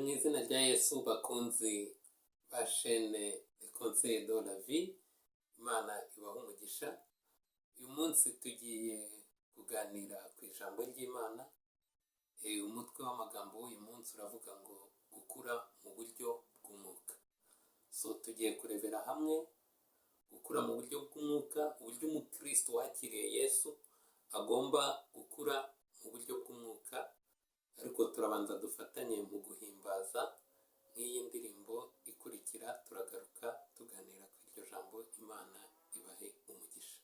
Mu izina rya Yesu, bakunzi ba chaîne Conseil de la Vie, Imana ibaha umugisha. Uyu munsi tugiye kuganira ku ijambo ry'Imana. Umutwe w'amagambo w'uyu munsi uravuga ngo gukura mu buryo bw'umwuka. So tugiye kurebera hamwe gukura mu buryo bw'umwuka, uburyo umukristo wakiriye Yesu agomba gukura mu buryo bw'umwuka. Ariko turabanza dufatanye mu guhimbaza nk'iyi ndirimbo ikurikira, turagaruka tuganira ku iryo jambo. Imana ibahe umugisha.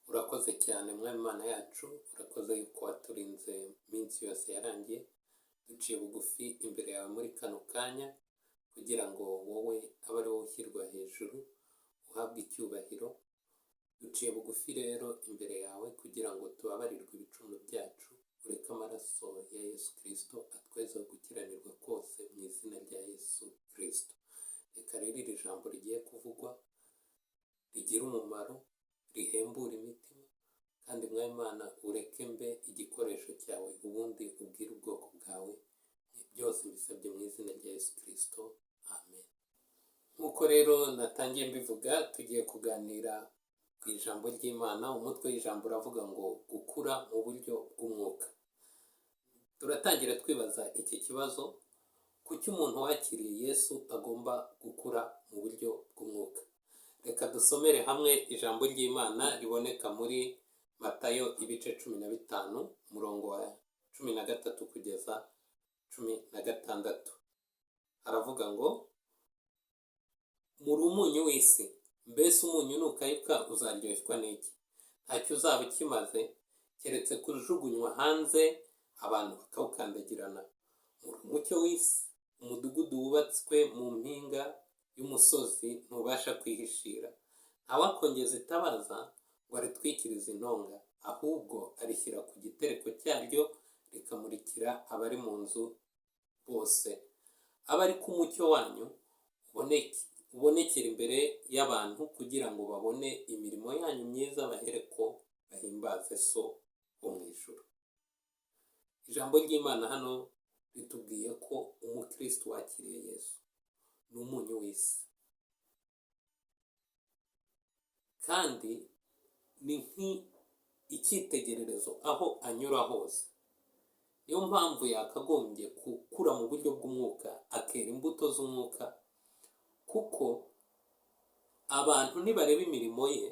Urakoze cyane, Mwami Imana yacu, urakoze yuko waturinze iminsi yose yarangiye. Duciye bugufi imbere yawe muri kano kanya kugira ngo wowe abe ari wowe ushyirwa hejuru, uhabwe icyubahiro. Duciye bugufi rero imbere yawe kugira ngo tubabarirwe ibicumuro byacu, ureke amaraso ya Yesu Kirisito atwezeho gukiranirwa kose mu izina rya Yesu Kirisito. Reka rero iri jambo rigiye kuvugwa rigire umumaro, rihembura imitima, kandi Mwami Imana, ureke mbe igikoresho cyawe, ubundi ubwire ubwoko bwawe. Byose mbisabye mu izina rya Yesu Kirisito, amen. Nk'uko rero natangiye mbivuga, tugiye kuganira ku ijambo ry'Imana. Umutwe w'ijambo uravuga ngo gukura mu buryo bw'umwuka. Turatangira twibaza iki kibazo: kuki umuntu wakiriye Yesu agomba gukura mu buryo bw'umwuka? Reka dusomere hamwe ijambo ry'Imana riboneka muri Matayo ibice 15, umurongo wa 13 kugeza 16. Haravuga ngo: "Muri umunyu w'isi. Mbese umunyu nukayuka uzaryoshwa n'iki? Ntacyo uzaba ukimaze keretse kujugunywa hanze, abantu bakawukandagirana. Muri umucyo w'isi. Umudugudu wubatswe mu mpinga y'umusozi ntubasha kwihishira. Ntawakongeza itabaza ngo aritwikirize intonga, ahubwo arishyira ku gitereko cyaryo, rikamurikira abari mu nzu bose. Abe ari ko umucyo wanyu ubonekera imbere y'abantu, kugira ngo babone imirimo yanyu myiza, bahereko bahimbaze So wo mu ijuru." Ijambo ry'Imana hano ritubwiye ko umukristo wakiriye Yesu ni umunyu w'isi, kandi ni nk'icyitegererezo aho anyura hose. Niyo mpamvu yakagombye gukura mu buryo bw'umwuka, akera imbuto z'umwuka, kuko abantu nibareba imirimo ye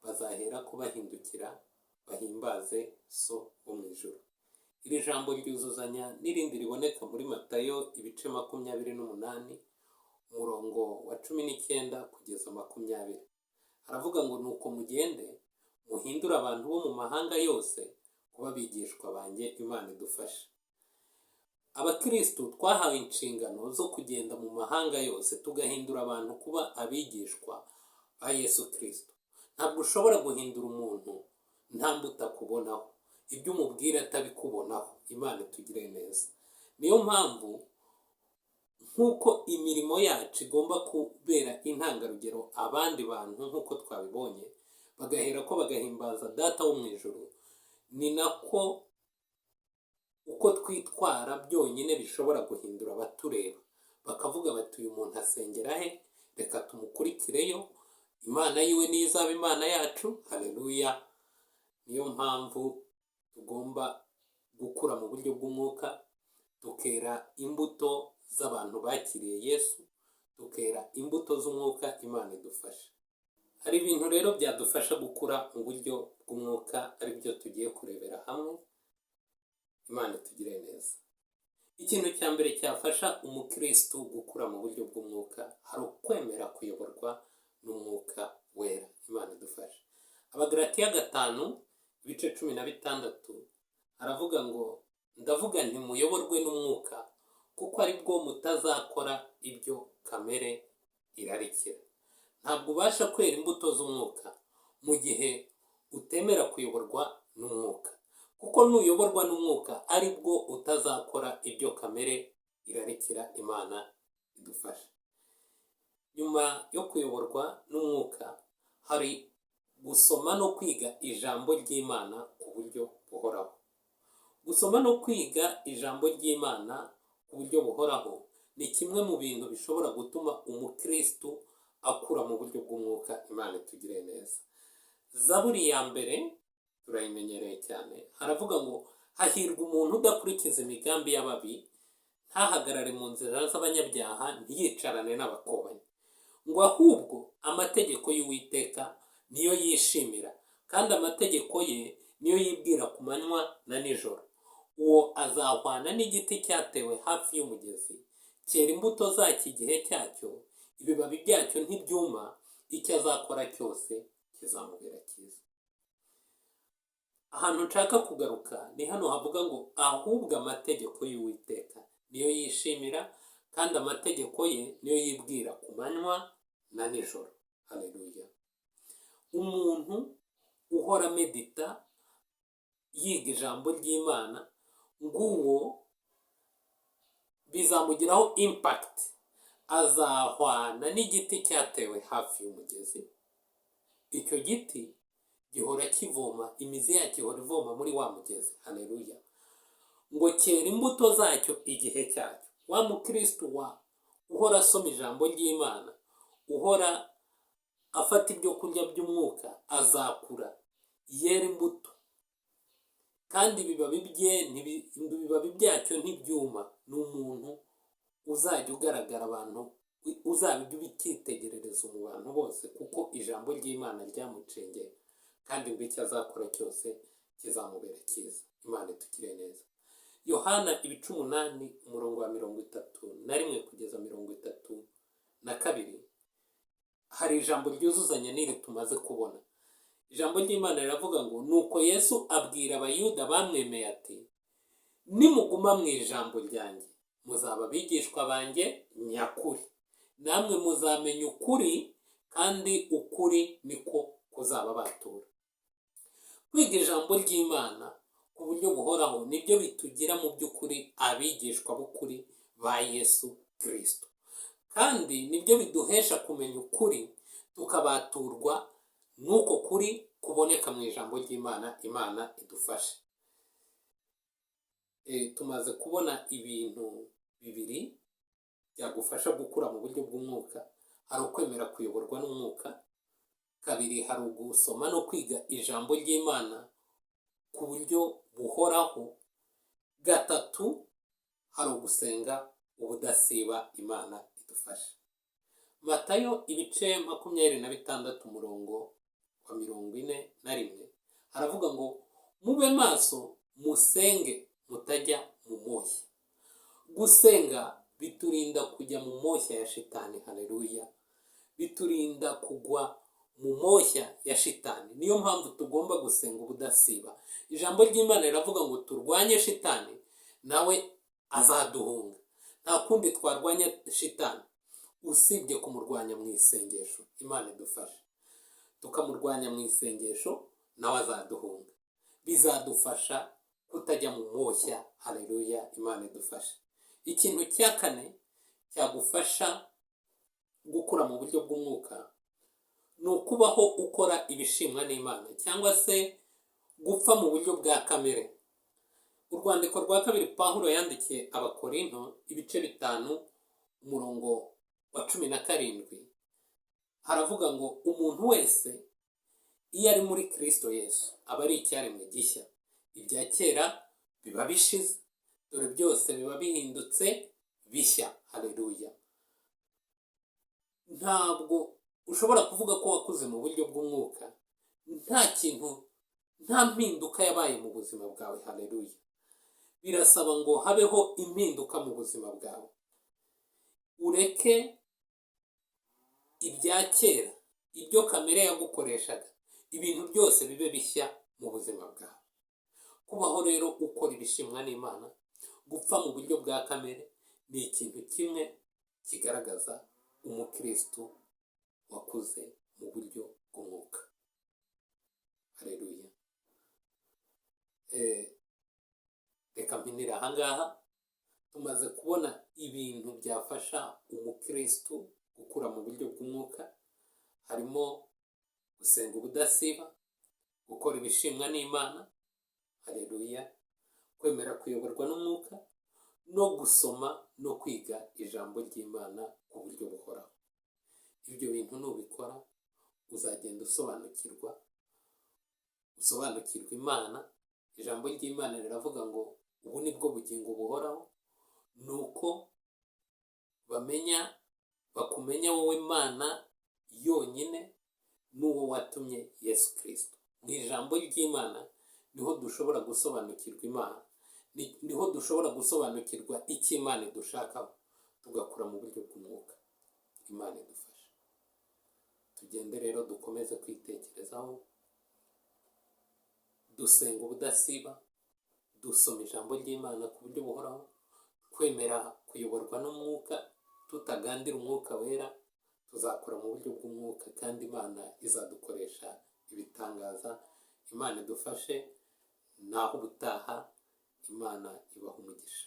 bazahera ko bahindukira, bahimbaze So wo mu ijuru. Iri jambo ryuzuzanya n'irindi riboneka muri Matayo ibice 28, umurongo wa 19 kugeza 20. Haravuga ngo: "Nuko mugende muhindure abantu bo mu mahanga yose kuba abigishwa banjye." Imana idufashe. Abakristu twahawe inshingano zo kugenda mu mahanga yose, tugahindura abantu kuba abigishwa ba Yesu Kirisito. Ntabwo ushobora guhindura umuntu nta mbuto akubonaho, ibyo umubwira atabikubonaho. Imana itugire neza. Niyo mpamvu nk'uko imirimo yacu igomba kubera intangarugero abandi bantu, nk'uko twabibonye, bagahera ko bagahimbaza Data wo mu ijuru, ni nako uko twitwara byonyine bishobora guhindura abatureba, bakavuga bati: "Uyu muntu asengera he? Reka tumukurikireyo. Imana yiwe niyo izaba Imana yacu." Haleluya! Niyo mpamvu tugomba gukura mu buryo bw'umwuka, tukera imbuto z'abantu bakiriye Yesu, tukera imbuto z'umwuka. Imana idufasha. Hari ibintu rero byadufasha gukura mu buryo bw'umwuka, ari byo tugiye kurebera hamwe. Imana itugire neza. Ikintu cya mbere cyafasha umukristu gukura mu buryo bw'umwuka, hari ukwemera kuyoborwa n'Umwuka Wera. Imana idufasha. Abagalatiya 5 ibice 16 aravuga ngo: "Ndavuga nti muyoborwe n'Umwuka, kuko ari bwo mutazakora ibyo kamere irarikira." Ntabwo ubasha kwera imbuto z'umwuka mu gihe utemera kuyoborwa n'Umwuka, kuko nuyoborwa n'Umwuka ari bwo utazakora ibyo kamere irarikira. Imana idufasha. Nyuma yo kuyoborwa n'Umwuka, hari gusoma no kwiga ijambo ry'Imana ku buryo buhoraho. Gusoma no kwiga ijambo ry'Imana ku buryo buhoraho ni kimwe mu bintu bishobora gutuma umukristu akura mu buryo bw'umwuka. Imana itugire neza. Zaburi ya 1 turayimenyereye cyane. Haravuga ngo: "Hahirwa umuntu udakurikiza imigambi y'ababi, ntahagarare mu nzira z'abanyabyaha, ntiyicarane n'abakobanyi. Ngo ahubwo amategeko y'Uwiteka niyo yishimira, kandi amategeko ye niyo yibwira ku manywa na nijoro. Uwo azahwana n'igiti cyatewe hafi y'umugezi, cyera imbuto zacyo igihe cyacyo, ibibabi byacyo ntibyuma, icyo azakora cyose kizamubera cyiza." Ahantu nshaka kugaruka ni hano havuga ngo: "Ahubwo amategeko y'Uwiteka niyo yishimira, kandi amategeko ye niyo yibwira ku manywa na nijoro." Haleluya! Umuntu uhora medita, yiga ijambo ry'Imana, nguwo bizamugiraho impact. Azahwana n'igiti cyatewe hafi y'umugezi. Icyo giti gihora kivoma, imizi yacyo ihora ivoma muri wa mugezi. Haleluya! Ngo cyera imbuto zacyo igihe cyacyo. Wa mukristo wa uhora asoma ijambo ry'Imana, uhora afata ibyo kurya by'umwuka, azakura yera imbuto, kandi ibibabi bye ibibabi byacyo ntibyuma. Ni umuntu uzajya ugaragara abantu, uzaba ujya uba icyitegererezo mu bantu bose, kuko ijambo ry'Imana ryamucengeye, kandi ngo icyo azakora cyose kizamubera cyiza. Imana itugire neza. Yohana ibice 8, umurongo wa 31 kugeza 32, hari ijambo ryuzuzanya n'iri tumaze kubona. Ijambo ry'Imana riravuga ngo: "Nuko Yesu abwira Abayuda bamwemeye ati: 'Nimuguma mu ijambo ryanjye, muzaba abigishwa banjye nyakuri, namwe muzamenya ukuri, kandi ukuri niko kuzababatura.'" Kwiga ijambo ry'Imana ku buryo buhoraho nibyo bitugira mu by'ukuri abigishwa b'ukuri ba Yesu Kirisito, kandi nibyo biduhesha kumenya ukuri, tukabaturwa n'uko kuri kuboneka mu ijambo ry'Imana. Imana idufashe. Tumaze kubona ibintu bibiri byagufasha gukura mu buryo bw'umwuka. Hari ukwemera kuyoborwa n'umwuka. Kabiri, hari ugusoma no kwiga ijambo ry'Imana ku buryo buhoraho. Gatatu, hari ugusenga ubudasiba. Imana idufashe. Matayo ibice 26, umurongo wa 41, haravuga ngo: "Mube maso, musenge, mutajya mu moshya." Gusenga biturinda kujya mu moshya ya Shitani. Haleluya! Biturinda kugwa mu moshya ya Shitani. Niyo mpamvu tugomba gusenga ubudasiba. Ijambo ry'Imana riravuga ngo turwanye Shitani, nawe azaduhunga. Nta kundi twarwanya Shitani usibye kumurwanya mu isengesho. Imana idufashe. Tukamurwanya mu isengesho, nawe azaduhunga. Bizadufasha kutajya mu moshya. Haleluya! Imana idufashe. Ikintu cya kane cyagufasha gukura mu buryo bw'umwuka ni ukubaho ukora ibishimwa n'Imana, cyangwa se gupfa mu buryo bwa kamere. Urwandiko rwa kabiri Pawulo yandikiye Abakorinto, ibice 5, umurongo wa 17, haravuga ngo: "Umuntu wese iyo ari muri Kirisito Yesu aba ari icyaremwe gishya, ibya kera biba bishize, dore byose biba bihindutse bishya." Haleluya! Ntabwo ushobora kuvuga ko wakuze mu buryo bw'umwuka nta kintu, nta mpinduka yabaye mu buzima bwawe. Haleluya! Birasaba ngo habeho impinduka mu buzima bwawe, ureke ibya kera, ibyo kamere yagukoreshaga, ibintu byose bibe bishya mu buzima bwawe. Kubaho rero ukora ibishimwa n'Imana, gupfa mu buryo bwa kamere, ni ikintu kimwe kigaragaza umukristo wakuze mu buryo bw'umwuka. Hareruya! Reka mpinire ahangaha. Tumaze kubona ibintu byafasha umukristo gukura mu buryo bw'umwuka, harimo gusenga ubudasiba, gukora ibishimwa n'Imana, hareruya, kwemera kuyoborwa n'umwuka, no gusoma no kwiga ijambo ry'Imana ku buryo buhoraho. Ibyo bintu nubikora, uzagenda usobanukirwa Imana. Ijambo ry'Imana riravuga ngo: "Ubu ni bwo bugingo buhoraho, ni uko bamenya, bakumenya wowe Mana yonyine, n'uwo watumye Yesu Kirisito." Mu ijambo ry'Imana niho dushobora gusobanukirwa Imana, niho dushobora gusobanukirwa icyo Imana idushakaho, tugakura mu buryo bw'umwuka. Imana idufasha. Tugende rero dukomeze kwitekerezaho. Dusenga ubudasiba, dusoma ijambo ry'Imana ku buryo buhoraho, kwemera kuyoborwa n'Umwuka, tutagandira Umwuka Wera, tuzakura mu buryo bw'umwuka kandi Imana izadukoresha ibitangaza. Imana idufashe. Naho ubutaha, Imana ibaha umugisha.